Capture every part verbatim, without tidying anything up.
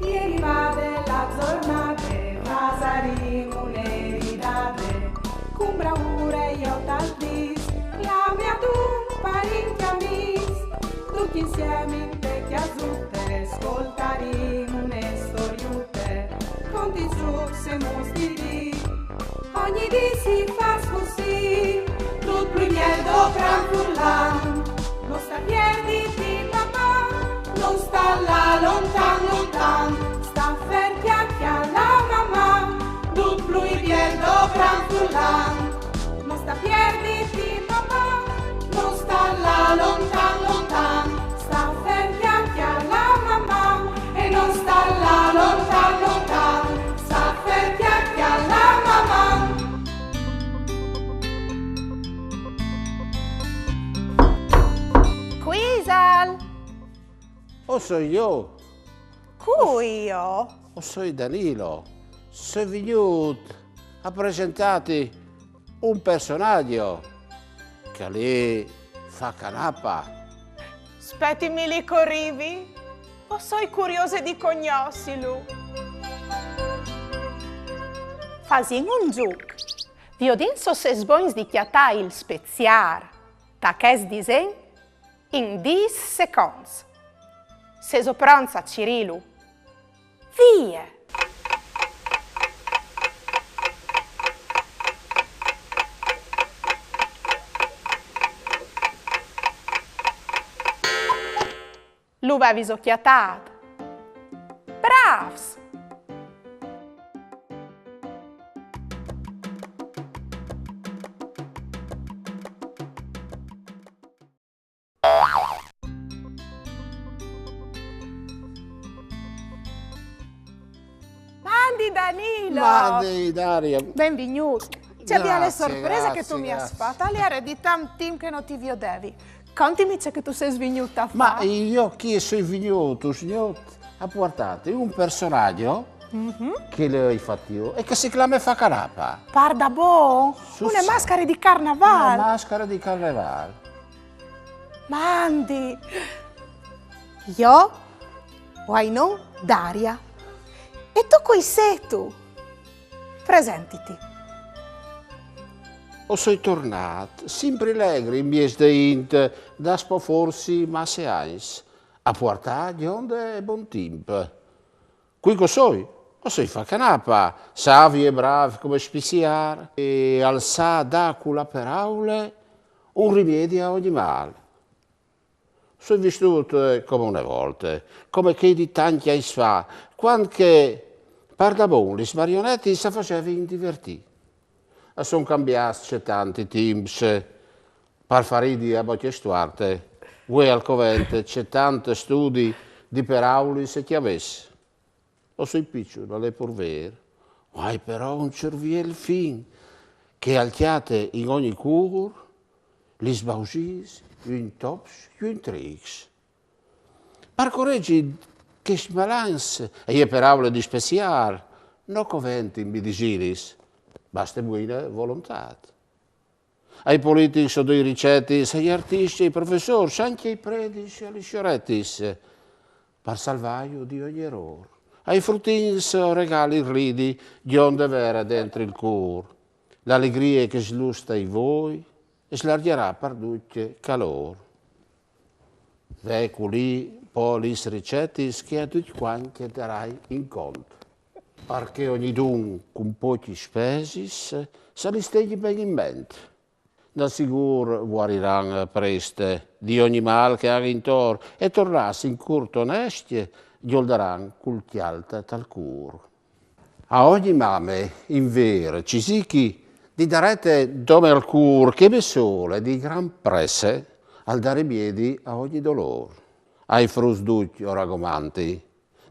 Ieri vade la zornade, fasarìm une ridade, cun braure jo tal dis, clame adun parint e amis, ducj insiemi inte cjasute, scoltarìm une storiute, con di zucs e muns di ri. Ogni dì si fâs cussì, dut plui biel dopran furlan. No sta pierditi, mamà, no sta lâ lontan, lontan. Sta fer, cjale, cjale, mamà, dut plui biel dopran furlan. No sta pierditi, mamà, no sta lâ lontan, lontan. Sta fer, cjale, cjale, mamà, e no sta lâ lontan, lontan. Sta fer, cjale, cjale, mamà. Cui isal? O soi jo. Cui jo? O soi Danilo. Soi vignût a presentâti un personaç che al è Facanapa. Spietimi li che o rivi. O soi curiose di cognossilu. Fasìn un zûc. Viodìn se o sês bogns di cjatâ il speziâr ta chest disen in dîs seconts. Sêso pronts a cirîlu? Vie! Lu vêso cjatât? Brâfs! Mandi Danilo! Mandi Daria! Benvignût! Ce biele sorprese che tu mi âs fat. Al jere di tant timp che no ti viodevi. Contimi ce che tu sês vignût a fâ. Ma jo chi o soi vignût, o soi vignût a puartâti un personaç che lu ai fat jo e che si clame Facanapa. Pardabon? Une mascare di carnevâl. Une mascare di carnevâl. Mandi! Jo o ai non Daria. E tu cui sêstu? Presentiti. O soi tornât, simpri legri, in mieç de int, daspò forsi masse agns, a puartâ gjonde e bon timp. Cui che o soi? O soi Facanapa, savi e brâf come spiziâr, e al sa dâ cu la peraule un rimiedi a ogni mâl. Soi vistût, eh, come une volte, come chei di tancj agns fa, cuant che pardabon lis marionetis a fasevin divertî. A son cambiâts cetant i timps, par fâ ridi a bocje stuarte, vuê al covente cetant studi di peraulis e cjamês. O soi piçul, al è pur vêr, o ai però un cerviel fin, che al cjate in ogni cûr lis bausiis, jù in tops, jù in trics. Par coregi chescj malants, e je peraule di speziâr, no coventin mi disîlis, baste buine volontât. Ai politics o doi ricetis, ai artiscj e ai professôrs, ancje ai predis e a lis sioretis, par salvâju di ogni erôr. Ai frutins o regali ridi, gjonde vere dentri il cûr. La alegrie che sluste i voi, e slargjarà par ducj calôr. Ve culì po lis ricetis che a ducj cuant cjatarai in cont, par che ognidun cun pocjis spesis se lis tegni ben in ment. Dal sigûr vuariran prest di ogni mâl che a àn intor e tornâts in curt onescj, gjoldaran cul cjalt tal cûr. A ogni mame, in vêr, cisichi, di darete dome al cûr, che bessôl e di gran presse al dà rimiedi a ogni dolôr. Ai fruts ducj o ragomanti,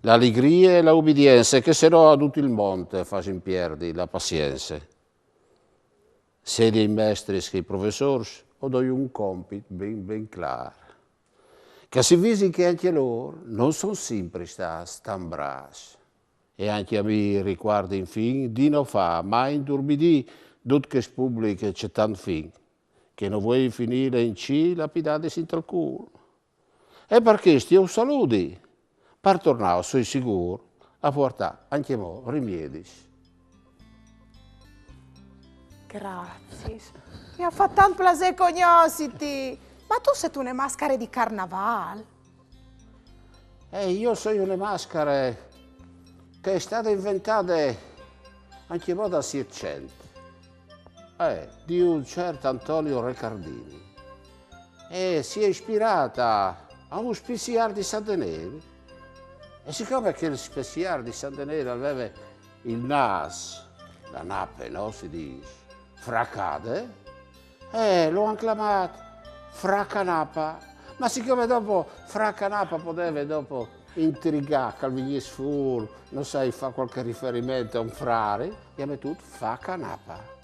la alegrie e la ubidience, che se no a dut il mont a fasin pierdi la pazience. Sedi ai mestris che ai professôrs o doi un compit ben ben clâr. Che si visin che ancje lôr no son simpri stâts tant brâfs. E ancje a mi ricuardi infin di no fâ mai indurmidî dut chest public cetant fin, che no vuei finîle in cîl lapidadis intal cûl. E par chest jo us saludi, par tornâ o soi sigûr, a puartâ ancjemò rimiedis. Graciis. Mi à fat tant plasê cognossiti. Ma tu sês une mascare di carnevâl? Eh, jo o soi une mascare che e je stade inventade ancjemò dal Sietcent. Eh, di un ciert Antonio Recardini. E si è ispirât a, a un spissiâr di San Denêl. E sicome che il spissiâr di San Denêl al veve il nâs, la nape, no, si dîs, fracade, eh, lu àn clamât Fracanapa. Ma sicome dopo Fracanapa al podeve dopo intrigâ, che al vignìs fûr, no sai, fâ cualchi riferiment a un frari, i à metût Facanapa.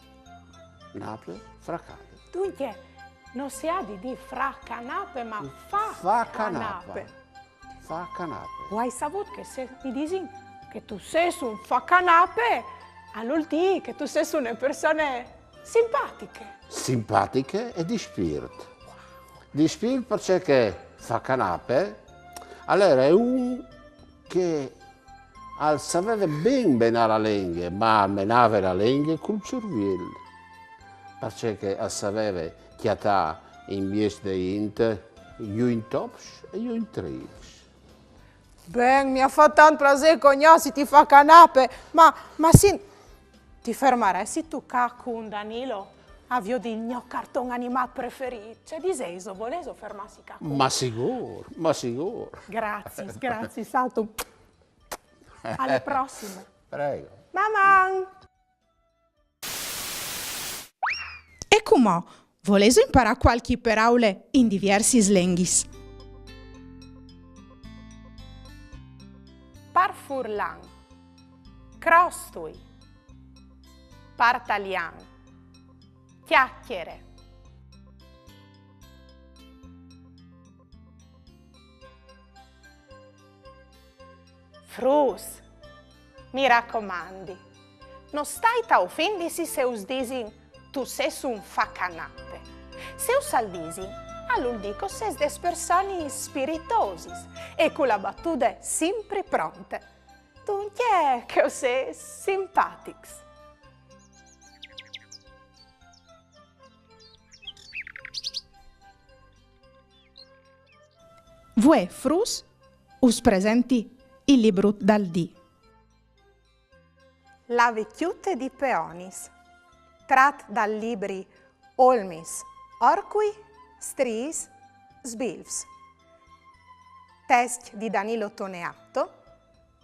Nape, fracade. Duncje, no si à di dî Fracanape, ma Fa, Fa Canape. Canape. Fa Canape. O ai savût che se ti disin che tu sês un Fa Canape, al vûl dî che tu sês une persone simpatiche. Simpatiche e di spirt. Di spirt parcè che Fa Canape al jere un che al saveve ben menâ la lenghe, ma al menave la lenghe cul cerviel, parcè che al saveve cjatâ in mieç de int i intops e i intrics. Ben, mi à fat tant plasê cognossiti, Fa Canape, ma, ma sì, ti fermaressistu ca cun Danilo a viodi il gno carton animât preferît? Ce disêso, volêso fermâsi ca cun... Ma sigûr, ma sigûr. Graciis, graciis, Salto. Ae prossime. Prego. Maman! E cumò, volêso imparâ cualchi peraule in diviersis lenghis? Par furlan, crostui. Par talian, cjacjere. Fruts, mi racomandi, no stait a ofindisi se us disin tu sês un Fa Canape. Se us al disin, al vûl dî che o sês des personis spiritosis e cu la batude simpri pronte. Duncje che o sês simpatics. Vuê fruts, us presenti il librut dal dì. La vecjute di Peonis, trat dal libri Olmis, orcui, striis, sbilfs. Test di Danilo Toneatto,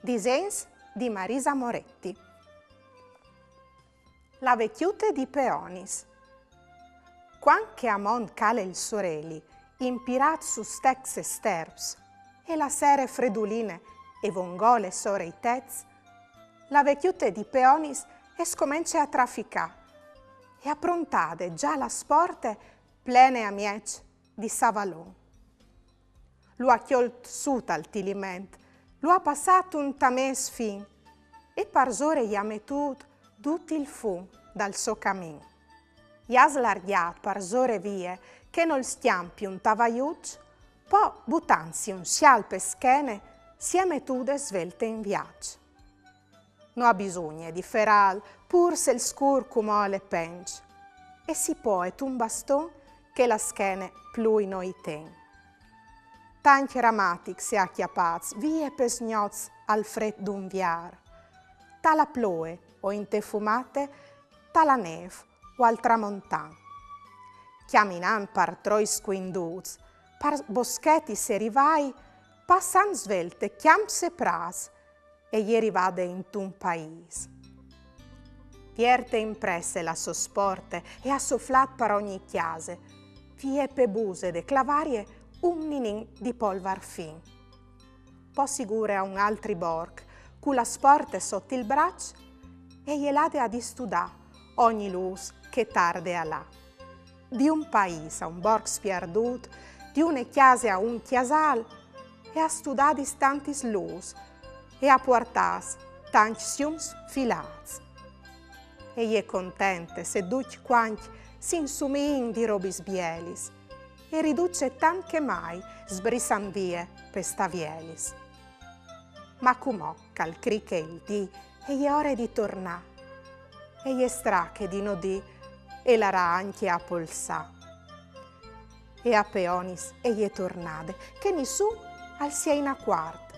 disens di Marisa Moretti. La vecjute di Peonis. Cuant che a mont cale il soreli, impirât su stecs e sterps, e la sere freduline e vongole sore i tets, la vecjute di Peonis e scomence a traficâ, e à prontade za la sporte plene a mieç di savalon. Lu à cjolt sù tal Tiliment, lu à passât un tamês fin, e parsore i à metût dut il fum dal so camin. I à slargjât parsore vie che nol scjampi un tavaiuç, po, butantsi un scial pe schene, si è metude svelte in viaç. No à bisugne di ferâl, pûr se il scûr cumò al è penç, e si poet un baston che la schene plui no i ten. Tancj ramatics e à cjapâts vie pes gnots al frêt d'Unviar, ta la ploie o inte fumate, ta la nêf o al tramontan. Cjaminant par trois scuindûts, par boschetis e rivai, passant svelte cjamps e prâts, e je rivade intun paîs. Vierte in presse la sô sporte e à soflât par ogni cjase, vie pe buse de clavarie un ninin di polvar fin. Po sigure a un altri borc, cu la sporte sot il braç, e je lade a distudâ ogni lûs che tarde a là. Di un paîs a un borc spiardût, di une cjase a un cjasâl, e à studadis tantis lûs, e à puartâts tancj siums filâts. E je contente se ducj cuancj si insumiin di robis bielis, e riduce tant che mai sbrissant vie pes tavielis. Ma cumò ch'al criche il dì e je ore di tornà. E je strache di no dì e l'arà ancje a polsà. E a Peonis e je tornade, che nissun al si è inacuart.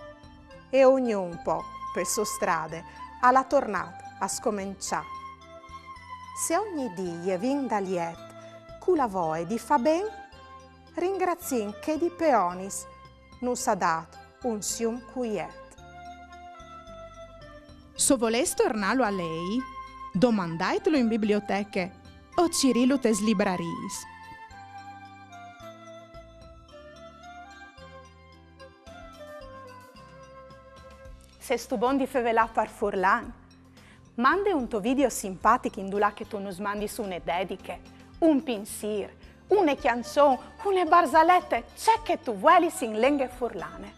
E ognun po pe so strade al à tornat a scomencià. Se ogni dì je vin dal jet cu la voe di fà ben, ringraziìn che di Peonis nus à dat un sium cuiet. So volês tornâlu a lei, domandaitlu in biblioteche o cirîlu tes librariis. Sêstu bon di fevelâ par furlan? Mande un to video simpatic indulà che tu nus mandis une dediche, un pinsîr, une cjançon, une barzalete, ce che tu vuelis in lenghe furlane.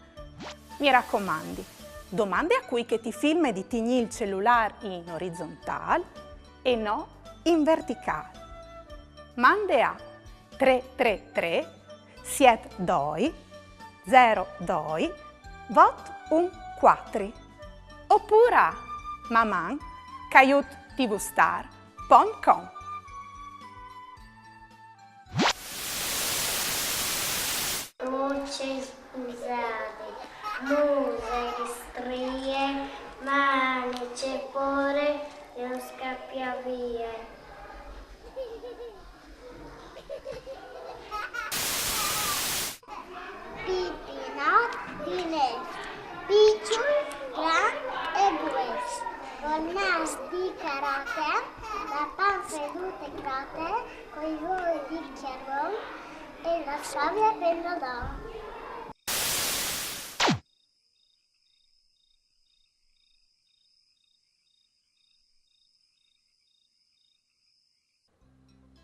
Mi racomandi, domande a cui che ti filme di tignî il celulâr in orizontâl e no in verticâl. Mande a trê trê trê siet doi zero doi vot un cuatri, opûr a maman caiut tvstar pont com. Voce scusate, muse, strie, mane, ce pôre, jo scappi vie. Pipinot di Nêf, piçul, grant e grues, col nâs di carate, la panze dute crote, coi voi di cjarbon e la savie pendolon.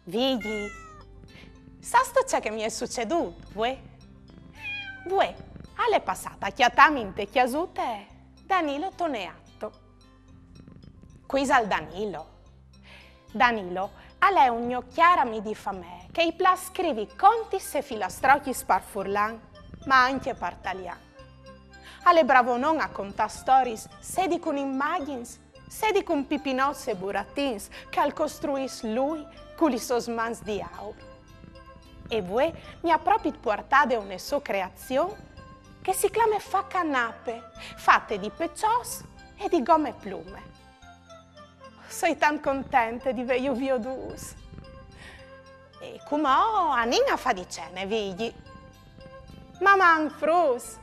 Vigji, sâstu ce che mi è sucedût, vuê? Vuê al è passât a cjatâmi inte cjasute Danilo Toneatto. Cui isal Danilo? Danilo al è un gno cjâr amì di famee, che i plâs scrivi contis e filastrocjis par furlan, ma ancje par talian. Al è bravonon a contâ storiis sedi cun imagjins, sedi cun pipinots e buratins che al costruìs lui cu lis sôs mans di aur. E vuê mi à propit puartade une sô creazion che si clame Facanape, fate di peçots e di gome plume. Soi tant contente di vêju viodûts. E cumò anìn a fâ di cene, Vigji. Maman, fruts!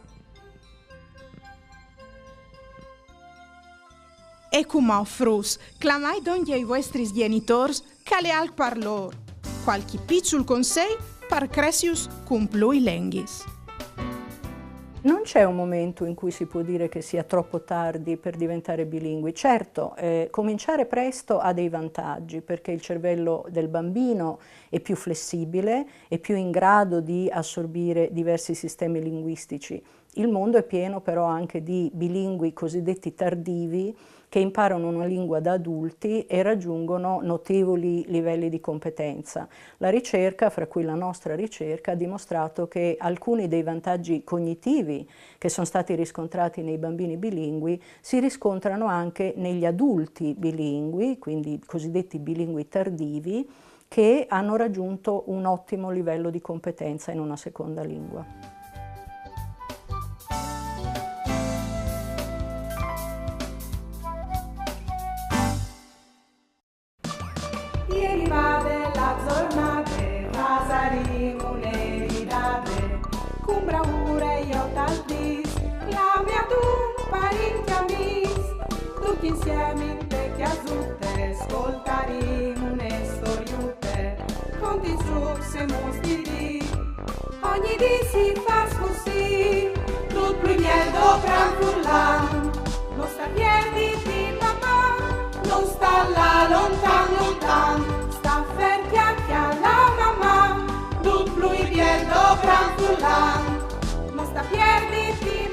E cumò, fruts, clamait dongje i vuestris gjenitôrs, che al è alc par lôr. Cualchi piçul consei par cressiju cun plui lenghis. Non c'è un momento in cui si può dire che sia troppo tardi per diventare bilingui. Certo, eh, cominciare presto ha dei vantaggi, perché il cervello del bambino è più flessibile, è più in grado di assorbire diversi sistemi linguistici. Il mondo è pieno però anche di bilingui cosiddetti tardivi che imparano una lingua da adulti e raggiungono notevoli livelli di competenza. La ricerca, fra cui la nostra ricerca, ha dimostrato che alcuni dei vantaggi cognitivi che sono stati riscontrati nei bambini bilingui si riscontrano anche negli adulti bilingui, quindi cosiddetti bilingui tardivi, che hanno raggiunto un ottimo livello di competenza in una seconda lingua. E rivade la zornade, fasarìn une ridade, cun braure jo tal dîs, clame adun parint e amîs, ducj insiemi inte cjasute, scoltarìn une storiute, contins, zucs e muts di dì. Ogni dì si fâs cussì, dut plui biel dopran furlan. No sta pierditi, papà, no sta lâ lontan, lontan, sta fer, cjale la mamà, dut plui biel dopran furlan. No sta pierditi,